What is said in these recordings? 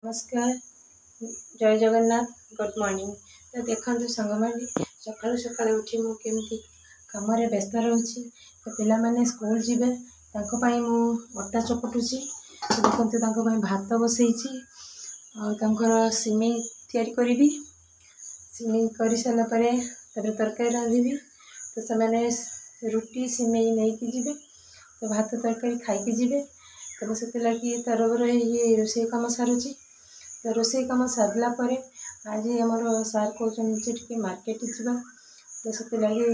ନମସ୍କାର, ଜୟ Jagannath, good morning. ତ ଦେଖନ୍ତୁ ସାଙ୍ଗମାନେ, ସକାଳୁ ସକାଳୁ ଉଠି ମୁଁ କେମିତି କାମରେ ବ୍ୟସ୍ତ ରହୁଛି। ତ ପିଲାମାନେ ସ୍କୁଲ ଯିବେ, ତାଙ୍କ ପାଇଁ ମୁଁ ଅଟା ଚକଟୁଛି। ତ ଦେଖନ୍ତୁ, ତାଙ୍କ ପାଇଁ ଭାତ ବସେଇଛି ଆଉ ତାଙ୍କର ସିମେଇ ତିଆରି କରିବି। ସିମେଇ କରିସାରିଲା ପରେ ତାପରେ ତରକାରୀ ରାନ୍ଧିବି। ତ ସେମାନେ ରୁଟି ସିମେଇ ନେଇକି ଯିବେ, ତ ଭାତ ତରକାରୀ ଖାଇକି ଯିବେ। ତ ମୁଁ ସେଥିଲାଗି ତରବର ହେଇକି ରୋଷେଇ କାମ ସାରୁଛି। ତ ରୋଷେଇ କାମ ସାରିଲା ପରେ ଆଜି ଆମର ସାର୍ କହୁଛନ୍ତି ଯେ ଟିକେ ମାର୍କେଟ ଯିବା। ତ ସେଥିଲାଗି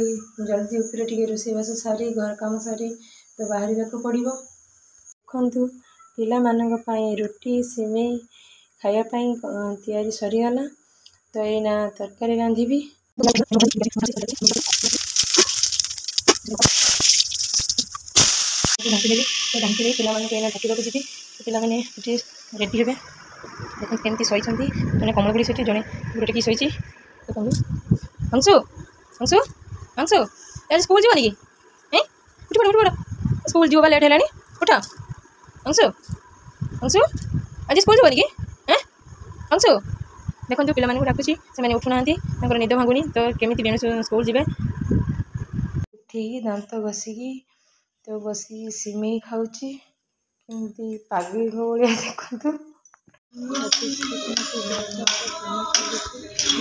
ଜଲ୍ଦି ଉପରେ ଟିକେ ରୋଷେଇବାସ ସାରି, ଘର କାମ ସାରି ତ ବାହାରିବାକୁ ପଡ଼ିବ। ଦେଖନ୍ତୁ, ପିଲାମାନଙ୍କ ପାଇଁ ରୁଟି ସିମେଇ ଖାଇବା ପାଇଁ ତିଆରି ସରିଗଲା। ତ ଏଇନା ତରକାରୀ ରାନ୍ଧିବି। ଢାଙ୍କିଦେବି। ତ ଢାଙ୍କି ଦେଇ ପିଲାମାନଙ୍କୁ ଏଇନା ଡାକିବାକୁ ଯିବି। ତ ପିଲାମାନେ ଟିକେ ରେଡ଼ି ହେବେ। ଦେଖନ୍ତୁ କେମିତି ଶୋଇଛନ୍ତି। ଜଣେ କମଳ ଗୁଡ଼ି ଶୋଇଛି, ଜଣେ ଗୋଡ଼ ଟେକି ଶୋଇଛି। ଦେଖନ୍ତୁ। ଅଂଶୁ, ଅଂଶୁ, ଅଂଶୁ, ଆଜି ସ୍କୁଲ ଯିବନି କି? ଏଁ, ଉଠି ପଡ଼, ଉଠି ପଡ଼, ସ୍କୁଲ ଯିବ ବା, ଲେଟ୍ ହେଲାଣି, ଉଠ। ଅଂଶୁ, ଅଂଶୁ, ଆଜି ସ୍କୁଲ ଯିବନି କି? ଏଁ ଅଂଶୁ। ଦେଖନ୍ତୁ, ପିଲାମାନଙ୍କୁ ଡାକୁଛି, ସେମାନେ ଉଠୁନାହାନ୍ତି, ତାଙ୍କର ନିଦ ଭାଙ୍ଗୁନି। ତ କେମିତି ବେଣୁସୁ ସ୍କୁଲ ଯିବେ? ଉଠିକି ଦାନ୍ତ ଘଷିକି ତ ବସିକି ସିମେଇ ଖାଉଛି, କେମିତି ପାଗଳୀଙ୍କ ଭଳିଆ ଦେଖନ୍ତୁ।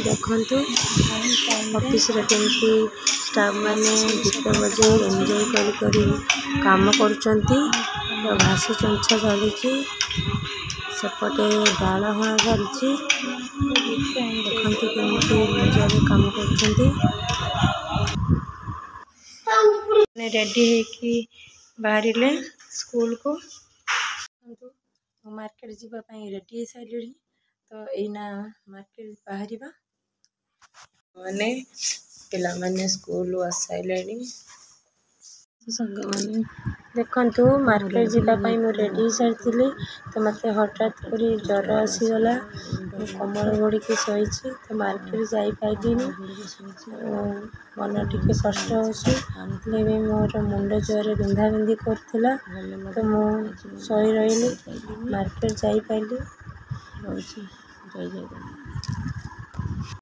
ଦେଖନ୍ତୁ, ଅଫିସରେ କେମିତି ଷ୍ଟାଫ୍ ମାନେ ଗୀତ ବଜେଇ ଏନ୍ଜୟ କରି କରି କାମ କରୁଛନ୍ତି। ତ ଘାସ ଚଞ୍ଚା ଚାଲିଛି, ସେପଟେ ଡାଳ ହଣା ଚାଲିଛି। ଦେଖନ୍ତୁ କେମିତି ମଜାରେ କାମ କରୁଛନ୍ତି। ରେଡ଼ି ହେଇକି ବାହାରିଲେ ସ୍କୁଲକୁ। ମୁଁ ମାର୍କେଟ ଯିବା ପାଇଁ ରେଡ଼ି ହେଇସାରିଲିଣି। ତ ଏଇନା ମାର୍କେଟ ବାହାରିବା। ମାନେ ପିଲାମାନେ ସ୍କୁଲରୁ ଆସିସାରିଲେଣି। ସାଙ୍ଗମାନେ ଦେଖନ୍ତୁ, ମାର୍କେଟ ଯିବା ପାଇଁ ମୁଁ ରେଡ଼ି ହେଇସାରିଥିଲି। ତ ମୋତେ ହଠାତ୍ କରି ଜ୍ୱର ଆସିଗଲା, ମୁଁ କମଳ ଘୋଡ଼ିକି ଶୋଇଛି, ତ ମାର୍କେଟ ଯାଇପାରିଲିନି। ମନ ଟିକେ କଷ୍ଟ ହେଉଛି। ହେଲେ ବି ମୋର ମୁଣ୍ଡ ଜୋରରେ ବିନ୍ଧା ବିନ୍ଧି କରୁଥିଲା, ତ ମୁଁ ଶୋଇ ରହିଲି, ମାର୍କେଟ ଯାଇପାରିଲି। ରହୁଛି, ଜୟ ଜଗନ୍ନାଥ।